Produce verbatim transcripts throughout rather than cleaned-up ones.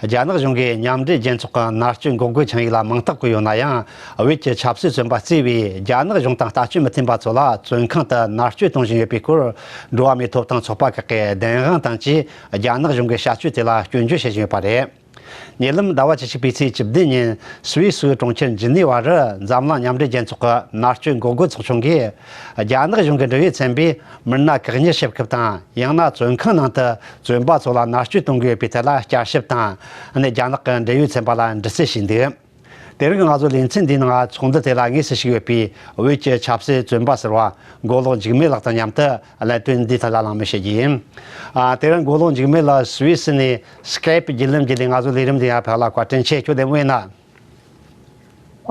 རྒྱ་ནག་གཞུང་གིས་མཉམ་འབྲེལ་རྒྱལ་ཚོགས་ཀྱི་མནར་གཅོད་འགོག་རྒོལ་ཆིངས་ཡིག་ལ་མིང་རྟགས་བཀོད་ཡོད་ན་ཡང་། བོད་ཀྱི་ཆབ་སྲིད་བཙོན་པ་བརྩིས་པའི་རྒྱ་ནག་གཞུང་དང་ལྟ་སྤྱོད་མི་མཐུན་པ་ཚོ་ལ་བཙོན་ཁང་དུ་མནར་གཅོད་གཏོང་བཞིན་ཡོད་པའི་སྐོར། འགྲོ་བ་མིའི་ཐོབ་ཐང་ཚོགས་པ་ཁག་གིས་བདེན་དཔང་དང་བཅས་རྒྱ་ནག་གཞུང་གི་བྱ་སྤྱོད་དེ་ལ་སྐྱོན་བརྗོད་བྱེད་བཞིན་ཡོད་པ་རེད། ཉེ་ལམ་ཟླ་བ་བཅུ་གཅིག་པའི་ཚེས་བཅུ་བདུན་ཉིན་སུད་སི་གྲོང་ཁྱེར་ཇི་ནི་ཝ་རུ་འཛམ་གླིང་མཉམ་འབྲེལ་རྒྱལ་ཚོགས་ཀྱི་མནར་གཅོད་འགོག་རྒོལ་ཚོགས་ཆུང་གིས། རྒྱ་ནག་གཞུང་གི་འབྲེལ་ཡོད་ཚན་པས་མི་སྣ་བཀག་ཉར་བྱེད་སྐབས་དང་། ཡང་ན་བཙོན་ཁང་ནང་དུ་བཙོན་པ་ཚོ་ལ་མནར་གཅོད་གཏོང་དགོས་པའི་ཐད་ལ་བསྐྱར་ཞིབ་དང་། ཨ་ནི་རྒྱ་ནག་གི་འབྲེལ་ཡོད་ཚན་པ་ལ་འདྲི་རྩད་བྱས་འདུག་དེ་རིང་ང་ཚོ་ལེ་ཚན་འདིའི་ནང་ཚོགས་འདུ་དེ་ལ་དངོས་སུ་ཞུགས་ཡོད་པའི་བོད་ཀྱི་ཆབ་སྲིད་བཙོན་པ་ཟུར་པ་མགོ་ལོག་འཇིགས་མེད་ལགས་དང་མཉམ་དུ་ལན་སྟོན་འདིའི་ཐད་ལ་གླེང་མོལ་བྱེད་ཀྱི་ཡིན། ཨ། དེ་རིང་མགོ་ལོག་འཇིགས་མེད་ལགས་སུད་སི་ནས་སི་ཀེབ་བརྒྱུད་ལམ་བརྒྱུད་ནས་ང་ཚོ་ལས་རིམ་འདི་ཡར་ཕེབས་ལ་བཀའ་དྲིན་ཆེ། ཁྱོད་བདེ་མོ་ཡིན་ན།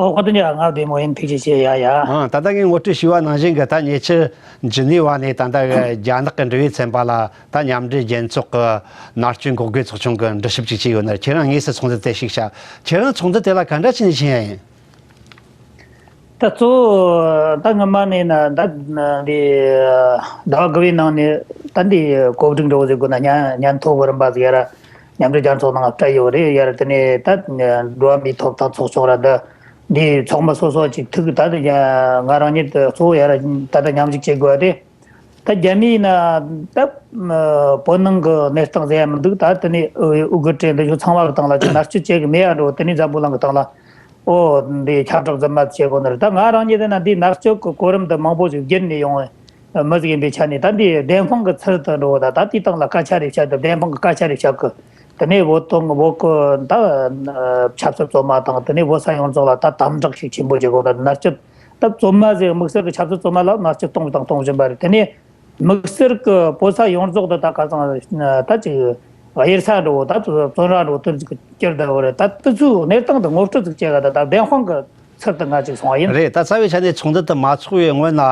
ཨོ། ཁོ་ཐག་ཉེ་ང་བདེ་མོ་ཡིན། ཐུགས་རྗེ་ཆེ། ཡ་ཡ། ཨང་། ད་ལྟ་ངས་ངོ་སྤྲོད་ཞུས་པ་ནང་བཞིན་གྱི། ད་ཉེ་ཆར་ཇི་ནི་ཝ་ནས་ད་ལྟ་གི་རྒྱ་ནག་གི་འབྲེལ་ཡོད་ཚན་པ་ལ་ད་མཉམ་འབྲེལ་རྒྱལ་ཚོགས་ཀྱི་མནར་གཅོད་འགོག་རྒོལ་ཚོགས་ཆུང་གིས་འདྲི་ཞིབ་ཅིག་བྱས་ཡོད་ནི་རེད། ཁྱེད་རང་དངོས་སུ་ཚོགས་འདུ་དེ་ཞུགས་ཤག་ཁྱེད་རང་ཚོགས་འདུ་དེ་ལ་ག་འདྲ་བྱས་ནས་ཕྱིན་ཡ་ཡིན། ད་གཙོ་བོ་ད་སྔོན་མ་ནས་ན་ད་འདི་ཟླ་བ་དགུ་པའི་ནང་ནས་ད་འདི་གོ་སྒྲིག་འདྲ་བོ་ཟེར་དགོས་ན། སྙན་སྙན་ཐོ་གི་རིམ་པ་ཟིག་ཡར་མཉམ་འབྲེལ་རྒྱལ་ཚོགས་ནང་སྤྲད་ཡོད་རེད། ཡར་དེ་ནས་ད་འགྲོ་བ་མིའི་ཐོབ་ཐང་ཚོགས་ཆུང་ར་འདི་འདིའི་ཚོགས་མི་སོ་སོ་ཅིག་ཐུག་ད་ང་རང་ཉིད་གཙོ་བོ་ཡར་ད་ལྟ་མཉམ་ཞུགས་བྱེད་དགོས་རེད། ད་རྒྱ་མིའི་ན་ད་བོད་ནང་གི་གནས་སྟངས་ཟེར་ཡ་མི་འདུག་ད་དེ་ནས་ཨུ་ཨུ་གུ་ཏྲེ་འདི་ཚོ་ཚང་མ་གི་སྟེང་ལ་ཅིག་མནར་གཅོད་བྱེད་གི་མེད་ཡ་འགྲོ། དེ་ནས་འཛམ་བུ་གླིང་གི་སྟེང་ལ། ཨོ། འདི་ཁྱབ་བསྒྲགས་རྫུན་མ་བྱེད་དགོས་ནི་རེད། ད་ང་རང་ཉིད་དེ་ན་འདི་མནར་གཅོད་ཀྱི་གོ་རིམ་འདི་མང་པོ་ཞིག་བརྒྱུད་ནས་ཡོང་བའི་མི་ཟིག་ཡིན་པའི་ཆ་ནས། ད་འདི་བདེན་དཔང་གི་ཚུལ་དུ་འགྲོ། ད་ད་དེའི་སྟེང་ལ་སྐད་ཆ་རེ་བཤད་དུས་བདེན་དཔང་གི་སྐད་ཆ་རེ་བཤད་གི། དེ་ནས་བོད་དོན་བོད་གི་ད་ཆབ་སྲིད་བཙོན་མ་དང་། དེ་ནས་བོད་ས་ཡོངས་རྫོགས་ལ་ད་དམ་དྲག་ཞིག་ཆེན་པོ་བྱེད་དགོས། ད་མནར་གཅོད། ད་བཙོན་མ་ཟེར། དམིགས་བསལ་གི་ཆབ་སྲིད་བཙོན་མ་ལ་མནར་གཅོད་གཏོང་དང་གཏོང་བཞིན་པ་རེད། དེ་ནས། དམིགས་བསལ་གྱི་བོད་ས་ཡོངས་རྫོགས་དུ་ད་ཁ་སང་ད་ཅིག་གཡེར་ས་འགྲོ། ད་བཙོན་ར་འགྲོ་དུ་ཅིག་གྱུར་བསྡད་ཡོད་རེད། ད་དེ་ཚོའི་གནས་སྟངས་དེ་ངོ་སྤྲོད་ཅིག་བྱེད་ག་ད་ད་བདེན་དཔང་གི་ཚུལ་དུ་ང་ཅིག་སོང་བ་ཡིན། རེད། ད་རྩ་བའི་ཆ་ནས་ཚོགས་འདུ་དེ་མ་ཚོགས་པའི་སྔོན་ལ་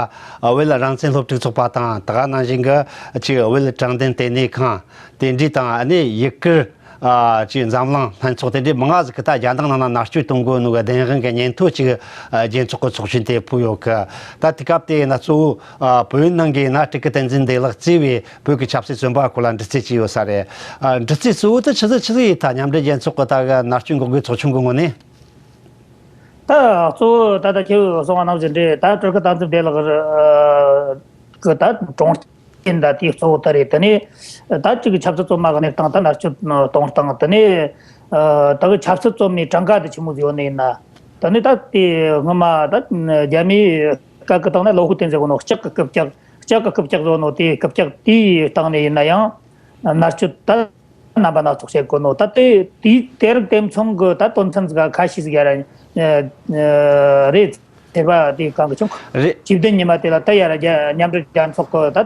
བོད་རང་བཙན་སློབ་ཕྲུག་ཚོགས་པ་དང་། ད་ག་ནང་བཞིན་གྱི་ཅིག་བོད་དྲང་བདེན་ལྟེ་གནས་ཁང་དེ་འདྲ་དང་། ཨ་ནི་ཡུ་གུར། ཨ། ཅིག་འཛམ་གླིང་ལྷན་ཚོགས་དེ་འདྲའི་མང་ང་ཟིག་གིས་ད་རྒྱ་ནག་ནང་ན་མནར་གཅོད་གཏོང་དགོས་ནོ་གི་བདེན་དཔང་གི་སྙན་ཐོ་ཅིག་ཨ། རྒྱལ་ཚོགས་ཀྱི་ཚོགས་ཆེན་དེ་ཕུལ་ཡོད་གི། ད་དེ་སྐབས་དེ་ཡིན་ན་གཙོ་བོ། ཨ། བོད་ནང་གི་ཡིན་ན་སྤྲུལ་སྐུ་བསྟན་འཛིན་བདེ་ལེགས་གཙོས་པའི་བོད་ཀྱི་ཆབ་སྲིད་བཙོན་པ་སྐོར་ལ་འདྲི་རྩད་བྱས་ཡོད་ས་རེད། ཨ། འདྲི་རྩད་གཙོ་བོ་དེ་ཆི་ཟིག་ཆི་ཟིག་ཡིན། ད་མཉམ་འབྲེལ་རྒྱལ་ཚོགས་ཀྱི་ད་གི་མནར་གཅོད་འགོག་རྒོལ་ཚོགས་ཆུང་གི་ངོས་ནས། ད་གཙོ་བོ་ད་ལྟ་ཁྱེད་གསུངས་པ་ནང་བཞིན་རེད། ད་སྤྲུལ་སྐུ་བསྟན་འཛིན་བདེ་ལེགས་གི་ད་གྲོངས་རྐྱེན་ད་དེའི་གཙོ་བོ་དེ་རེད། དེ་ནས་ད་ཅིག་ཆབ་སྲིད་བཙོན་མ་གི་གནས་སྟངས་ད་མནར་གཅོད་གཏོང་སྟངས། དེ་ནས་ད་གི་ཆབ་སྲིད་བཙོན་མའི་གྲངས་ཀ་དེ་ཆི་མོ་ཟིག་ཡོད་ནི་ཡིན་ན། དེ་ནས་ད་དེ་སྔོན་མ་ད་རྒྱ་མིའི་སྐད་ཀྱི་སྟེང་ན་ལོ་ཧུ་ཏེན་ཟེར་གོ་ནོ། ལྕགས་ཀྱི་རྐུབ་བཀྱག་ལྕགས་ཀྱི་རྐུབ་བཀྱག་ཟེར་ནོ། དེའི་རྐུབ་བཀྱག་དེའི་སྟེང་ནས་ཡིན་ན་ཡང་མནར་གཅོད་ད་རྣམ་པ་སྣ་ཚོགས་བྱེད་དགོས་ནོ། ད་དེ་དེའི་དེ་རིགས་དེ་མཚུངས་ཀྱི་ད་དོན་ཚན་ཟིག་ཁ་ཤས་ཟིག་ཡར་རེད། ཟེར་བ་དེ་གང་གི་བྱུང་། རེད། བཅུ་བདུན་ཉི་མ་དེ་ལ་ད་ཡར་རྒྱ་མཉམ་འབྲེལ་རྒྱལ་ཚོགས་ཀྱི་ད་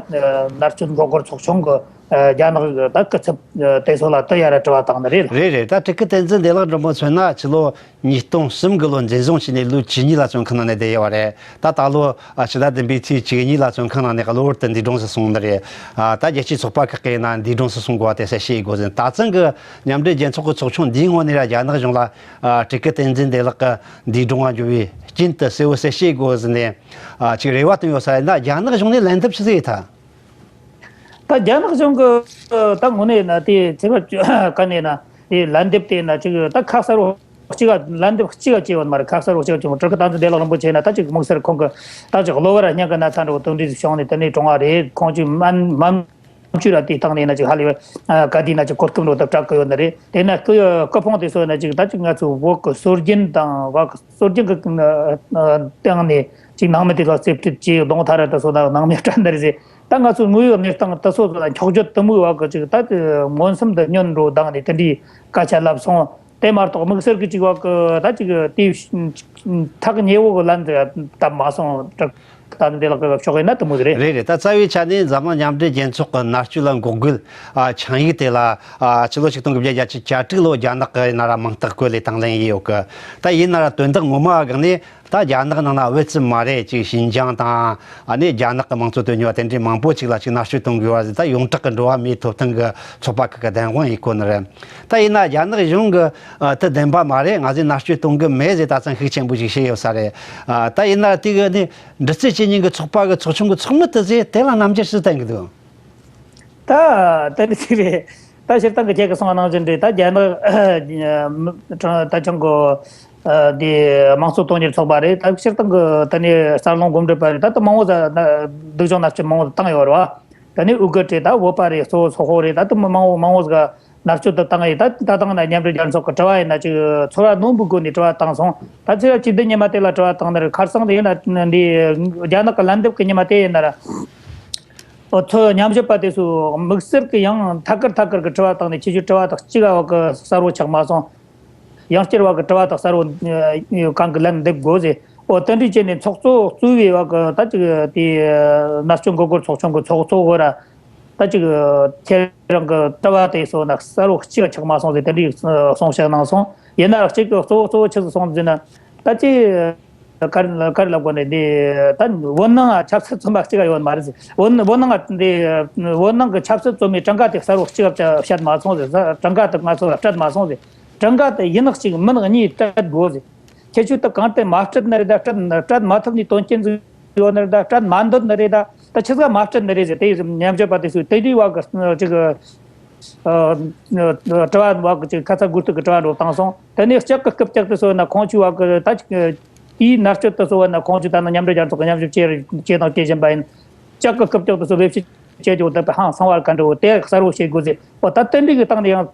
མནར་གཅོད་འགོག་རྒོལ་ཚོགས་ཆུང་གི་རྒྱ་ནག་ད་སྐུ་ཚབ་དེ་ཚོ་ལ་ད་ཡར་དྲི་བ་བཏང་ནི་རེད། རེད་རེད། ད་སྤྲུལ་སྐུ་བསྟན་འཛིན་བདེ་ལེགས་མགྲོན་པོ་མཚོན་ན་ཕྱི་ལོ་ཉིས་སྟོང་གསུམ་གི་ལོ་འཛིན་བཟུང་བྱས་ནས་ལོ་བཅུ་གཉིས་ལ་བཙོན་ཁང་ནང་ནས་བསྡད་ཡོད་པ་རེད། ད་ད་ལོ་ཕྱི་ཟླ་བདུན་པའི་ཚེས་བཅུ་གཉིས་ལ་བཙོན་ཁང་ནང་ནས་གློ་བུར་དུ་འདས་གྲོངས་སུ་སོང་ནི་རེད། ད་རྒྱལ་སྤྱིའི་ཚོགས་པ་ཁག་གིས་ཡིན་ན་འདས་གྲོངས་སུ་སོང་དགོས་པ་དེ་གསལ་བཤད་དགོས་ཟིན། ད་ཐེངས་གི་མཉམ་འབྲེལ་རྒྱལ་ཚོགས་ཀྱི་ཚོགས་ཆུང་འདིའི་ངོས་ནས་ར་རྒྱ་ནག་གཞུང་ལ་སྤྲུལ་སྐུ་བསྟན་འཛིན་བདེ་ལེགས་ཀྱི་འདས་གྲོངས་ལ་འགྱུར་བའི་རྐྱེན་དེ་གསལ་བོ་གསལ་བཤད་དགོས་ཟིན་ནས་ཅིག་རེ་བ་བཏོན་ཡོད་ས་ཡིན་ན། རྒྱ་ནག་གཞུང་ནས་ལན་འདེབས་ཆི་ཟིག་ཡེད་ཐལ། ད་རྒྱ་ནག་གཞུང་གི་ད་ངོས་ནས་ན་དེ་ཚེ་བ་ག་ནས་ན་དེ་ལན་འདེབས་དེ་ན་ཅིག་ད་ཁ་གསལ་བོ་གཅིག་ག་ལན་འདེབས་གཅིག་ག་བྱས་ཡོད་མ་རེད། ཁ་གསལ་བོ་གཅིག་ག་བྱས་མ། སྤྲུལ་སྐུ་བསྟན་འཛིན་བདེ་ལེགས་རིན་པོ་ཆེ་ན་ད་ཅིག་དམིགས་བསལ་ཁོང་གི་ད་ཅིག་གློ་བུར་སྙིང་གི་ན་ཚ་འདྲ་བོ་དེ་འདྲ་ཞིག་བྱུང་ནས་དེ་ནས་གྲོངས་པ་རེད། ཁོང་ཅིག་མ་མ་བཅོས་ར་དེ་བཏང་ནས་ན་ཅིག་ཧ་ལས་པ་ག་དུས་ན་ཅིག་གོ་སྐབས་འགྲོ་ཐབས་སྤྲད་གི་ཡོད་ནི་རེད། དེ་ན་སྐུ་སྐུ་ཕུང་དེ་ཚོ་ན་ཅིག་ད་ཅིག་ང་ཚོ་བོད་གི་སྲོལ་རྒྱུན་དང་བ་གི་སྲོལ་རྒྱུན་གི་སྟེང་ནས་ཅིག་ནང་མི་དེ་ཚོ་རྩེ་ཕྲུག་ཅིག་གདོང་ཐ་ར་དེ་ཚོ་ན་ནང་མི་སྤྲད་འདི་རེད་ཟེར། ད་ང་ཚོ་དངོས་ཡོད་གནས་སྟངས་དེ་ཚོ་ལ་འཁྱོག་བརྗོད་དེ་མོ་བ་གི་ཅིག་ད་མངོན་སུམ་དུ་བསྙོན་འགྲོ་བཏང་ནས་དེ་འདྲའི་སྐད་ཆ་ལབ་སོང་། དེ་མ་གཏོགས་དམིགས་བསལ་གྱི་ཅིག་བ་གི་ད་ཅིག་དེའི་ཐག་ཉེ་བོ་གི་ལན་དེ་བཏབ་མ་སོང་། ད་འདི་ལ་གི་ཕྱོགས་ཡིན་ན་དེ་མོ་ཟིག་རེད། རེད་རེད། ད་རྩ་བའི་ཆ་ནས་འཛམ་གླིང་མཉམ་འབྲེལ་རྒྱལ་ཚོགས་ཀྱི་མནར་གཅོད་ལ་འགོག་རྒོལ་ཆིངས་ཡིག་དེ་ལ་ཕྱི་ལོ་ཆིག་སྟོང་དགུ་བརྒྱ་བརྒྱད་ཅུ་གྱ་དྲུག་ལོ་རྒྱ་ནག་གི་ཡིན་ན་ར་མིང་རྟགས་བཀོད་ལས་དང་ལེན་ཡས་ཡོད་གི། ད་ཡིན་ན་ར་དོན་དག་ངོ་མ་བ་སྒང་ནས། ད་རྒྱ་ནག་ནང་ན་བོད་ཙམ་མ་རེད། ཅིག་ཞིན་ཅང་དང་ཨ་ནི་རྒྱ་ནག་གི་དམངས་གཙོ་དོན་གཉེར་བ་དེ་འདྲའི་མང་པོ་ཅིག་ལ་ཅིག་མནར་གཅོད་གཏོང་དགོས་པ་ཟེར། ད་ཡོངས་གྲགས་ཀྱི་འགྲོ་བ་མིའི་ཐོབ་ཐང་གི་ཚོགས་པ་ཁག་གིས་བདེན་དཔང་ཡེད་གོ་ནི་རེད། ད་ཡིན་ན་རྒྱ་ནག་གཞུང་གིས་ཨ་དེ་བདེན་པ་མ་རེད། ང་ཚོས་མནར་གཅོད་གཏོང་གི་མེད་ཟེར་ད་ཙམ་ཤུགས་ཆེན་པོ་ཞིག་བཤད་ཡོད་ས་རེད། ཨ་ད་ཡིན་ན་དེ་གི་ནི་འདྲི་རྩད་བྱེད་མཁན་གྱི་ཚོགས་པ་གི་ཚོགས་ཆུང་གི་ཚོགས་མི་དེ་ཚོས་དེ་ལ་རྣམ་འགྱུར་ཅི་བསྟན་གི་འདུག་ད་དེ་འདྲ་ཅིག་རེད། ད་ ད་སྤྱིར་བཏང་གི་ཁྱེད་ཀྱིས་གསུངས་པ་ནང་བཞིན་རེད། ད་རྒྱ་ནག་ད་ཅང་གི་དེ་དམངས་གཙོ་དོན་གཉེར་ཚོགས་པ་རེད། ད་སྤྱིར་བཏང་གི་ད་ནི་རྩ་རླུང་གོམ་བགྲོད་པ་རེད། ད་ད་མང་བོ་ཟ་སྡུག་སྦྱོང་མནར་གཅོད་མང་བོ་བཏང་ཡོད་རེད་བ། ད་ནི་ཨུ་གུར་རེད། ད་བོད་པ་རེད། གཙོ་བོ་སོག་པོ་རེད། ད་དུ་མི་མང་བོ་མང་བོ་ཟིག་མནར་གཅོད་དུ་བཏང་ཡོད། ད་ད་ཐེངས་ན་མཉམ་འབྲེལ་རྒྱལ་ཚོགས་ཀྱི་དྲི་བ་ཡིན་ན་ཅིག་ཚོར་བ་རྣོན་པོའི་སྒོ་ནས་དྲི་བ་བཏང་སོང་། ད་ཚེ་རབས་གཅིག་བདུན་ཉི་མ་དེ་ལ་དྲི་བ་བཏང་ནི་རེད། ཁ་སང་དེ་ཡིན་ན་འདི་རྒྱ་ནག་གི་ལན་འདེབས་ཀྱི་ཉི་མ་དེ་ཡིན་ན་ར། ཨོ་ཚོ་ཉམས་ཞིབ་པ་དེ་ཚོ་དམིགས་བསལ་གྱི་ཡང་ཐད་ཀར་ཐད་ཀར་གྱི་དྲི་བ་བཏང་ནས་ཁྱེད་ཚོའི་དྲི་བ་དག་གཅིག་ག་བ་གི་གསལ་བོ་ཆགས་མ་སོང་། ཡང་བསྐྱར་བ་གི་དྲི་བ་དག་གསལ་བོ་གང་གི་ལན་འདེབས་དགོས་ཟེར། ཨོ་དེ་འདྲའི་བྱས་ནས་ཚོགས་གཙོ་གཙོས་པའི་བ་གི་ད་ཅིག་དེ་མནར་གཅོད་འགོག་རྒོལ་ཚོགས་ཆུང་གི་ཚོགས་གཙོ་བོ་ར། ད་ཅིག་ཁྱེད་རང་གི་དྲི་བ་དེ་ཚོ་ན་གསལ་བོ་གཅིག་ག་ཆགས་མ་སོང་ཟེར་དེ་འདྲའི་གསུང་བཤད་གནང་སོང་། ཡིན་ན་ར་གཅིག་གི་གཙོ་བོ་གཙོ་བོ་ཆི་ཟིག་སོང་ཟེར་ན། ད་ཅི། ག་རེ་ག་རེ་ལབ་དགོས་ནས་འདི་ད་བོད་ནང་ཆབ་སྲིད་བཙོན་པ་གཅིག་ཡོད་མ་རེད། བོད་བོད་ནང་འདི་བོད་ནང་གི་ཆབ་སྲིད་བཙོན་མའི་གྲངས་ཀ་དེ་གསལ་བོ་གཅིག་བཤད་མ་སོང་ཟེར། གྲངས་ཀ་དེ་ང་ཚོ་ལ་སྤྲད་མ་སོང་ཟེར། གྲངས་ཀ་དེ་ཡིན་ནག་གཅིག་མིན་ནག་གཉིས་སྤྲད་དགོས་ཟེར། ཁྱེད་ཆོས་དེ་གང་ལྟར་མ་སྤྲད་ནི་རེད། ད་སྤྲད་སྤྲད་མ་ཐུབ་ནི་དོན་རྐྱེན་ཟིག་ཡོད་ནི་རེད། ད་སྤྲད་མ་འདོད་ནི་རེད། ད་ད་ཆི་ཟིག་མ་སྤྲད་ནི་རེད་ཟེར། དེ་ཡིན་ཉམས་ཞིབ་པ་དེ་ཚོས་དེ་དུས་བ་གི་ཅིག་ཨ། དྲི་བ་འདྲ་བ་གི་ཅིག་ཁ་ཚ་དགོས་གཏུག་གི་དྲི་བ་འདྲ་བོ་བཏང་སོང་། དེ་ནས་ལྕགས་ཀྱི་རྐུབ་བཀྱག་དེ་ཚོ་ན་ཁོང་ཚོའི་བ་གི་ད་ཅིག་དེའི་མནར་གཅོད་དེ་ཚོ་བ་ན་ཁོང་ཚོས་ད་ནི་མཉམ་འབྲེལ་རྒྱལ་ཚོགས་ཀྱི་ཉམས་ཞིབ་བྱེད་བྱེད་དང་བྱེད་བཞིན་པ་ཡིན། ལྕགས་ཀྱི་རྐུབ་བཀྱག་དེ་ཚོ་བེད་སྤྱོད་བྱེད་རྒྱུ་དེ་ཧང་སང་བ་ག་འདྲ་བོ་དེ་གསལ་བོ་བྱེད་དགོས་ཟེར། འོ་ད་དེ་འདྲ་གི་སྟེང་ནས་ཡང་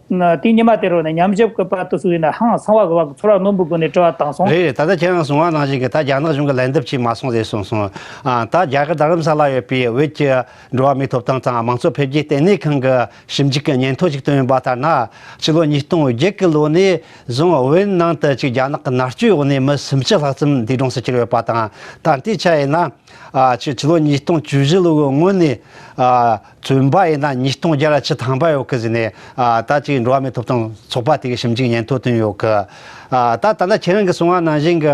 དེའི་ཉི་མ་དེ་རུ་ནས་ཉམས་ཞིབ་ཀྱི་པ་དེ་ཚོ་ཡིན་ན་ཧང་སང་བ་གི་བ་གི་ཚོར་བ་རྣོན་པོའི་སྒོ་ནས་དྲི་བ་བཏང་སོང་། རེད་རེད། ད་ལྟ་ཁྱེད་རང་གསུངས་པ་ནང་བཞིན་གི་ད་རྒྱ་ནག་གཞུང་གི་ལན་འདེབས་བྱས་མ་སོང་ཟེར་གསུངས་སོང་། ཨ། ད་རྒྱ་གར་རྡ་རམ་ས་ལ་ཡོད་པའི་བོད་ཀྱི་འགྲོ་བ་མིའི་ཐོབ་ཐང་དང་དམངས་གཙོ་འཕེལ་རྒྱས་ལྟེ་གནས་ཁང་གི་ཞིབ་འཇུག་གི་སྙན་ཐོ་ཞིག་བཏོན་ཡོད་པ་ལྟར་ན། ཕྱི་ལོ་ཉིས་སྟོང་བརྒྱད་གི་ལོ་ནས་བཟུང་བོད་ནང་དུ་ཅིག་རྒྱ་ནག་གི་མནར་གཅོད་འོག་ནས་མི་སུམ་ཅུ་ལྷག་ཙམ་འདས་གྲོངས་སུ་གྱུར་ཡོད་པ་དང་། ད་ལྟའི་ཆ་ཡིན་ན། ཨ། ཕྱི་ཕྱི་ལོ་ཉིས་སྟོང་བཅུ་བཞི་ལོ་གི་སྔོན་ནས། ཨ། བཙོན་པ་ཡིན་ན་ཉིས་སྟོང་བརྒྱ་ལ་བཅུ་ཐམ་པ་ཡོད་གི་ཟེར་ནས། ཨ། ད་ཅིག་འགྲོ་བ་མིའི་ཐོབ་ཐང་ཚོགས་པ་དེ་གི་ཞིབ་འཇུག་སྙན་ཐོ་བཏོན་ཡོད་གི། ཨ། ད་ད་ལྟ་ཁྱེད་རང་གིས་གསུངས་པ་ནང་བཞིན་གི།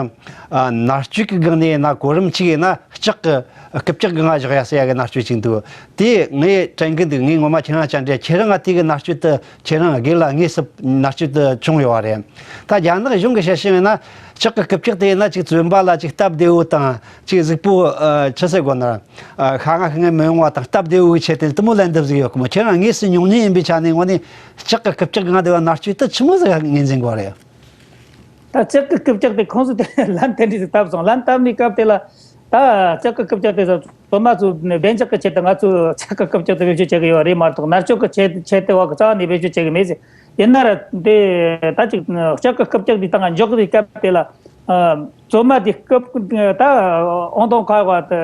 ཨ། མནར་གཅོད་ཀྱི་སྒང་ནས་ཡིན་ན་གོ་རིམ་གཅིག་ཡིན་ན་ལྕགས་ཀྱི་རྐུབ་བཀྱག་གི་ང་བཞག་ཡ་ཟེར་ཡ་གི་མནར་གཅོད་ཅིག་འདུག་དེ་ངས་དྲན་གི་འདུག་ངས་ངོ་མ་ཁྱེད་རང་བཅར་འདྲ། ཁྱེད་རང་ང་དེ་གི་མནར་གཅོད་དེ་ཁྱེད་རང་སྒེར་ལ་དངོས་སུ་མནར་གཅོད་དེ་བྱུང་ཡོད་པ་རེད། ད་རྒྱ་ནག་གཞུང་གི་བཤད་ཤེས་ཡིན་ན་ལྕགས་ཀྱི་རྐུབ་བཀྱག་དེ་ཡིན་ན་ཅིག་བཙོན་པ་ལ་ཅིག་སྟབས་བདེ་བོ་དང་ཅིག་གཟུགས་པོ་ཨ་ཆི་ཟེར་དགོས་ན། ཨ། ཤ་ང་ཤི་ངན་མི་ཡོང་བ་དང་སྟབས་བདེ་བོའི་ཆེད་དུ་དེ་མོ་ལན་འདེབས་ཟིག་ཡོད་གི་མོ། ཁྱེད་རང་དངོས་སུ་མྱོང་མྱོང་ཡིན་པའི་ཆ་ནས་དངོས་གནས་ལྕགས་ཀྱི་རྐུབ་བཀྱག་གི་ང་དེ་བ་མནར་གཅོད་དེ་ཆི་མོ་ཟིག་ངོས་འཛིན་དགོས་རེད། ད་ལྕགས་ཀྱི་རྐུབ་བཀྱག་དེ་ཁོང་ཚོས་དེ་ལན་དེ་འདྲ་ཞིག་བཏབ་སོང་། ལན་བཏབ་ནས་སྐབས་དེ་ལ་ད་ལྕགས་ཀྱི་རྐུབ་བཀྱག་དེ་ཚོ་བཙོན་མ་ཚོ་བདེ་འཇགས་ཀྱི་ཆེད་དུ་ང་ཚོས་ལྕགས་ཀྱི་རྐུབ་བཀྱག་དེ་བེད་སྤྱོད་བྱེད་ཀྱི་ཡོད་རེད་མ་གཏོགས་མནར་གཅོད་ཀྱི་ཆེད་ཆེད་དུ་བ་གི་རྩ་བ་ནས་བེད་སྤྱོད་བྱེད་ཀྱི་མེད་ཟེར། ཡིན་ན་ར་དེ་ད་ཅིག་ལྕགས་ཀྱི་རྐུབ་བཀྱག་དེ་དང་འཇོག་གི་སྐབས་དེ་ལ། ཨ། བཙོན་མ་དེ་སྐབས་ད་ཨོང་དང་ཁ་བ་དེ་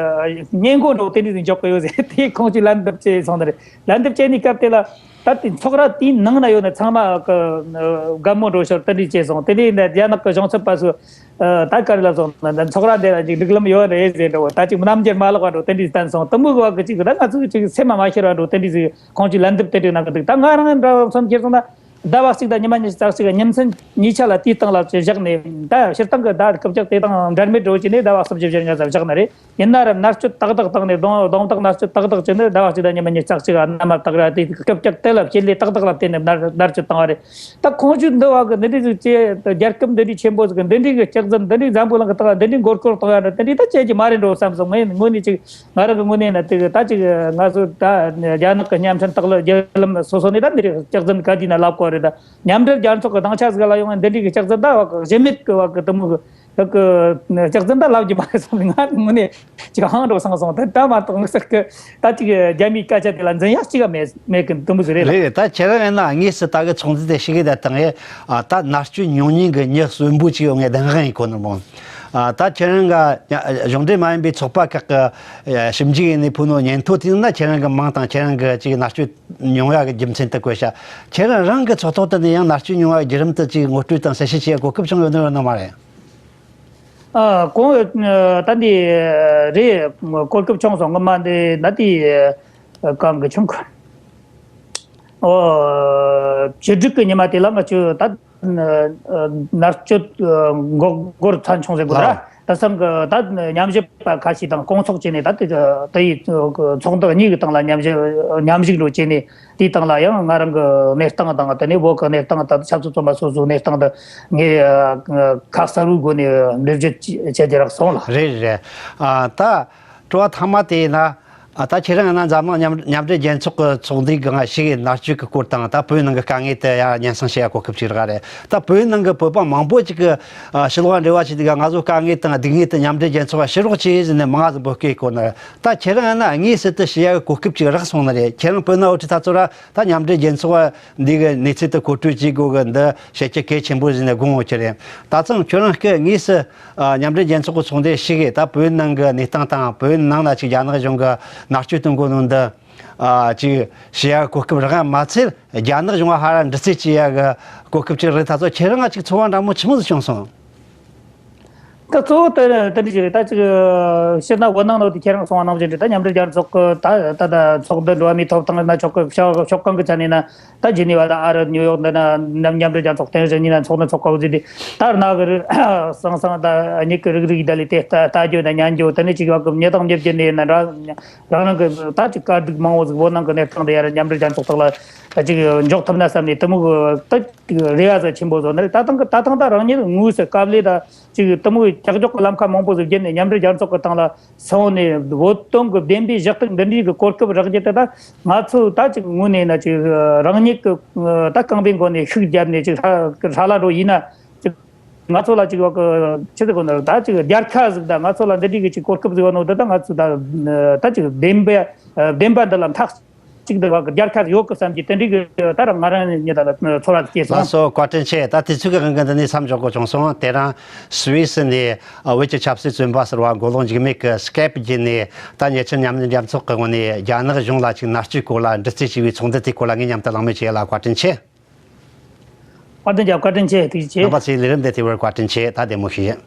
སྔས་མགོ་འགྲོ་དེ་འདྲ་ཞིག་འཇོག་གི་ཡོད་ཟེར། དེ་ཁོང་ཚོས་ལན་འདེབས་བྱས་སོང་ནི་རེད། ལན་འདེབས་བྱས་ནས་སྐབས་དེ་ལ། ད་དེ་ཚོགས་ར་དེའི་ནང་ན་ཡོད་ནི་ཚང་མ་གི་དགའ་མོ་འགྲོ་ཞོར་དེ་འདྲ་བྱས་སོང་། དེ་ནས་རྒྱ་ནག་གི་གཞུང་ཚབ་པ་ཚོས་ད་ག་རེ་ལབ་སོང་ན། ཚོགས་ར་འདི་ལ་ཅིག་སྒྲིག་ལམ་ཡོད་རེད་ཟེར་འགྲོ། ད་ཅིག་རྣམ་འགྱུར་མ་ལོག་པ་འགྲོ་དེ་འདྲ་བསྟན་སོང་། དེ་མོ་གི་བ་གི་ཅིག་ད་ང་ཚོས་ཅིག་སེམས་མ་མ་ཤོར་བ་འགྲོ་དེ་འདྲ་ཟིག་ཁོང་ཚོས་ལན་འདེབས་དེ་འདྲ་གནང་གི་འདུག་ད་ང་རང་འདྲ་བ་མཚོན་ཁྱེར་སོང་ན། ཟླ་བ་གཅིག་དང་ཉི་མ་ཉི་ཤུ་རྩ་གཅིག་གི་ཉིན་མཚན་གཉིས་ཆ་ལ་དེའི་སྟེང་ལ་བཞག་ནས། ད་སྤྱིར་བཏང་གི་ཟླ་རྐུབ་བཀྱག་དེ་དང་འབྲལ་མེད་འགྲོ་བྱས་ནས་ཟླ་བ་གསུམ་བཅུ་བཞི་ཉི་ཤུ་བཞག་ནི་རེད། ཡིན་ན་ར་མནར་གཅོད་ཏག་ཏག་བཏང་ནས་རྡུང་རྡུང་རྡེག་མནར་གཅོད་ཏག་ཏག་བྱས་ནས་ཟླ་བ་གཅིག་དང་ཉི་མ་ཉི་ཤུ་རྩ་གཅིག་ག་མནའ་མ་བཏགས་ར། དེ་རྐུབ་བཀྱག་དེ་ལ་བྱེད་ལས་ཏག་ཏག་ལ་བརྟེན་ནས་མནར་མནར་གཅོད་བཏང་བ་རེད། ད་ཁོང་ཚོས་འདི་བ་གི་འདི་འདྲའི་ཟིག་བྱས། རྒྱལ་ཁབ་འདི་འདྲའི་ཆེན་པོ་ཟིག་གི་འདི་འདྲའི་གི་སྐྱག་རྫུན་འདི་འདྲའི་འཛམ་བུ་གླིང་གི་སྟེང་ལ་འདི་འདྲའི་མགོ་སྐོར་གཏོང་ཡ་འདྲ་དེ་འདྲའི་ད་བྱེད་རྒྱུ་མ་རེད་འགྲོ་བསམ་སོང་། ངས་དངོས་གནས་ཅིག་ང་རང་གི་ངོས་ནས་ན་དེ་གི་ད་ཅིག་ང་ཚོ་ད་རྒྱ་ནག་གི་བརྙན་འཕྲིན་དག་ལ་བརྒྱུད་ལམ་སོ་སོ་ནས་ད་འདི་རིགས་སྐྱག་རྫུན་ག་དུས་ན་ལབ་དགོས་རེད། ད་མཉམ་འབྲེལ་རྒྱལ་ཚོགས་ཀྱི་སྡིངས་ཆ་ཟིག་ལ་ཡོང་ན་འདི་འདྲའི་གི་སྐྱག་རྫུན་ད་བ་གི་གཞི་མེད་གི་བ་གི་དེ་མོ་གི་བ་གི་སྐྱག་རྫུན་ད་ལབ་རྒྱུ་མ་རེད་བསམ་ནས་ང་ངོས་ནས་ཅིག་ཧང་འགྲོ་སོང་སོང་། ད་ད་མ་གཏོགས་དམིགས་བསལ་གི་ད་ཅིག་རྒྱ་མིའི་སྐད་ཆ་དེ་ལ་འཛིན་ཡག་ཅིག་ག་མེད་མེད་གི་དེ་མོ་ཟིག་རེད་ལ། རེད་རེད། ད་ཁྱེད་རང་ཡིན་ན་དངོས་སུ་ད་གི་ཚོགས་འདུ་དེ་ཞུགས་གི་ད་དང་ཨེ། ཨ། ད་མནར་གཅོད་མྱོང་མྱོང་གི་མྱི་གསོན་པོ་ཅིག་ཡོད་ངས་བདེན་དཔང་ཡིན་གོ་ནི་མོ། ཨ། ད་ཁྱེད་རང་ག་གཞུང་འབྲེལ་མ་ཡིན་པའི་ཚོགས་པ་ཁག་གི་ཞིབ་འཇུག་ཡིན་ནས་ཕུལ་ནོ་སྙན་ཐོ་དེ་ན་ཁྱེད་རང་གི་མིང་དང་ཁྱེད་རང་གི་ཅིག་མནར་གཅོད་མྱོང་ཡ་གི་རྒྱུ་མཚན་དེ་བཀོད་ཤག་ཁྱེད་རང་རང་གི་ཚོགས་ཐོག་ཏུ་ནས་ཡང་མནར་གཅོད་མྱོང་བ་བརྒྱུད་རིམ་དུ་ཅིག་ངོ་སྤྲོད་དང་གསལ་བཤད་བྱེད་གོ་སྐབས་བྱུང་ཡོད་ནི་རེད་ནི་མ་རེད། ཨ། གོང་ད་འདི་རེད། གོ་སྐབས་བྱུང་སོང་། སྔོན་མ་འདི་ད་དེ་གང་གི་བྱུང་གི། ཨོ། བཅུ་དྲུག་གི་ཉི་མ་དེ་ལ་ང་ཚོས་ད་མནར་གཅོད་འགོག་རྒོལ་ཚན་ཆུང་ཟེར་དགོས་ར། ད་སང་གི་ད་མཉམ་ཞུགས་པ་ཁ་ཤས་དང་སྐོང་ཚོགས་བྱས་ནས་ད་དེ་ཡི་ཚོགས་འདུ་གཉིས་ཀྱི་སྟེང་ལ་མཉམ་ཞུགས་མཉམ་ཞུགས་འགྲོ་བྱས་ནས། དེའི་སྟེང་ལ་ཡང་ང་རང་གི་གནས་སྟངས་དང་། དེ་ནས་བོད་ཀྱི་གནས་སྟངས་དང་ཆབ་སྲིད་བཙོན་པ་སོ་སོའི་གནས་སྟངས་དེ་ངས་ཁ་གསལ་བོའི་སྒོ་ནས་འགྲེལ་བརྗོད་བྱེད་རྒྱུ་རག་སོང་ལ། རེད་རེད། ཨ། ད་དྲི་བ་ཐ་མ་དེ་ཡིན་ན། ཨ། ད་ཁྱེད་རང་ཡིན་ན་འཛམ་གླིང་མཉམ་མཉམ་འབྲེལ་རྒྱལ་ཚོགས་ཀྱི་ཚོགས་འདུའི་སྒང་ཞུགས་ནས་མནར་གཅོད་ཀྱི་སྐོར་དང་། ད་བོད་ནང་གི་དཀའ་ངལ་དེ་ཡར་སྙན་སེང་བྱེད་ཡ་གོ་སྐབས་ཅིག་རག་རེད། ད་བོད་ནང་གི་བོད་པ་མང་པོ་ཅིག་གིས་ཨ་ཕྱི་ལོགས་ལ་འབྲེལ་བ་བྱེད་དུས་སྒང་ང་ཚོ་དཀའ་ངལ་དང་སྡུག་བསྔལ་དེ་མཉམ་འབྲེལ་རྒྱལ་ཚོགས་ལ་ཞུ་རོགས་བྱེད་ཟེར་ནས་མང་ང་ཟིག་འབོད་སྐུལ་བསྐུར་ནི་རེད། ད་ཁྱེད་རང་ཡིན་ན་དངོས་སུ་དེ་ཞུ་ཡ་གི་གོ་སྐབས་ཅིག་རག་སོང་ནི་རེད། ཁྱེད་རང་བོད་ནང་འོ་དེ་ད་ཚོ་ར་ད་མཉམ་འབྲེལ་རྒྱལ་ཚོགས་འདི་གི་གནས་ཚུལ་དེ་མཁོ་སྤྲོད་བྱེད་དགོས་གི་འདི་བཤད་རྒྱུ་གལ་ཆེན་པོ་ཟེར་ནས་དགོངས་ཡོད་ཀྱི་རེད། ད་ཚང་ཁྱོད་རང་གི་དངོས་སུ་ཨ་མཉམ་འབྲེལ་རྒྱལ་ཚོགས་ཀྱི་ཚོགས་འདུར་ཞུགས་ཡས། ད་བོད་ནང་གི་གནས་སྟངས་དང་བོད་ནང་ལ་ཅིག་རྒྱ་ནག་གཞུང་གིས་མནར་གཅོད་གཏོང་གོ་ནོ་འདི་ཨ་ཅིག་ཞུ་ཡ་གོ་སྐབས་རག་ཡ་མ་ཚད། རྒྱ་ནག་གཞུང་ལ་ཧ་ར་འདྲི་རྩད་བྱེད་ཡ་གི་གོ་སྐབས་ཅིག་རག་ད་ཚོ་ཁྱེད་རང་ང་ཅིག་ཚོར་བ་འདྲ་མོ་ཆི་མོ་ཟིག་བྱུང་སོང་། ད་གཙོ་བོ་དེ་དེ་འདྲ་ཞིག་རེད། ད་ཅིག་ཕྱིར་ན་བོད་ནང་ནང་དེ་ཁྱེད་རང་གསུངས་པ་ནང་བཞིན་རེད། ད་མཉམ་འབྲེལ་རྒྱལ་ཚོགས་ཀྱི་ད་ད་ད་ཚོགས་འདུ་འགྲོ་བ་མིའི་ཐོབ་ཐང་ན་ཆོག་གི་ཕྱོགས་ཕྱོགས་གང་གི་ཆ་ནས་ན། ད་ཇི་ནི་ཝ་དང་ཨ་རི་ནིའུ་ཡོག་འདི་ན་མཉམ་མཉམ་འབྲེལ་རྒྱལ་ཚོགས་རྟེན་གཞི་གཉིས་ན་ཚོགས་འདུ་ཚོགས་དགོས་ཟེར་དུས། ད་ར་ནག་གི་རི་སང་སང་ད་མྱིག་གི་རིག་རིག་ད་ལས་དེ་ལྟ་ལྟ་རྒྱུ་ན་ཉན་རྒྱུ་དེ་ནས་ཅིག་ཡོད་གི། མྱི་དང་མྱི་བརྒྱུད་ནས་ན་ར་རང་རང་གི་ད་ཅིག་དཀའ་སྡུག་མང་བོ་ཟིག་བོད་ནང་གི་གནས་སྟངས་དེ་ཡར་མཉམ་འབྲེལ་རྒྱལ་ཚོགས་ཐོག་ལ་ཅིག་འཇོག་ཐུབ་ན་བསམ་ནས་དེ་མོ་གི་ད་ཅིག་རེ་བ་ཟིག་ཆེན་པོ་བཟོ་ནི་རེད། ད་ཐེངས་གི་ད་ཐེངས་ད་རང་ཉིད་དངོས་སུ་དཀའ་ལས་ད་ཅིག་དེ་མོ་གི་ཀྱག་ཀྱོག་གི་ལམ་ཁ་མང་པོ་ཟིག་བརྒྱུད་ནས་མཉམ་འབྲེལ་རྒྱལ་ཚོགས་ཀྱི་སྟེང་ལ་སོང་ནས་བོད་དོན་གྱི་བདེན་པའི་གཞི་རྟེན་འདི་འདྲའི་གི་གོ་སྐབས་རག་རྒྱུ་དེ་ད་ང་ཚོ་ད་ཅིག་དངོས་གནས་ན་ཅིག་རང་ཉིད་ཀྱི་ད་རྐང་པའི་མགོ་ནས་ཤུགས་བརྒྱབ་ནས་ཅིག་ཧྲ་ཧྲ་ལ་འགྲོ་ཡིན་ན་ཅིག་ང་ཚོ་ལ་ཅིག་ཡོད་གི་ཆི་ཟེར་དགོས་ན་ད་ཅིག་རྒྱལ་ཁ་ཟིག་ད་ང་ཚོ་ལ་འདི་འདྲའི་གི་ཅིག་གོ་སྐབས་ཟིག་ཡོད་ནོ་དེ་ད་ང་ཚོ་ད་ད་ཅིག་བདེན་པ་བདེན་པ་འདི་ལ་མཐའ་གཅིག་ཏུ་བ་གི་རྒྱལ་ཁ་ཡོད་གི་བསམ་གྱི་དེ་འདྲའི་གི་ད་ར་ང་རང་ཉིད་ད་ལ་ཚོར་བ་སྐྱེས་སོང་། ལགས་སོ། བཀའ་དྲིན་ཆེ། ད་དུས་ཚོད་ཀྱི་དབང་གིས་འདི་ནས་མཚམས་འཇོག་དགོས་བྱུང་སོང་། དེ་རིང་སུད་སི་ནས་ཨ་བོད་ཀྱི་ཆབ་སྲིད་བཙོན་པ་ཟེར་བ་མགོ་ལོག་འཇིགས་མེད་ཀྱིས་སི་ཀེབ་བརྒྱུད་ནས་ད་ཉེ་ཆར་མཉམ་འབྲེལ་རྒྱལ་ཚོགས་ཀྱི་ངོས་ནས་རྒྱ་ནག་གཞུང་ལ་ཅིག་མནར་གཅོད་སྐོར་ལ་འདྲི་རྩད་བྱས་པའི་ཚོགས་འདུ་དེའི་སྐོར་ལ་ངས་མཉམ་དུ་གླེང་མོལ་བྱས་ཡོད་ལ། བཀའ་དྲིན་ཆེ། བཀའ་དྲིན་ཆེ། བཀའ་དྲིན་ཆེ། ཐུགས་རྗེ་ཆེ། རྣམ་པ་ཚོས་ལས་རིམ་འདི་དེ་བར་བཀའ་དྲིན་ཆེ། ད་བདེ་མོ་བྱོས།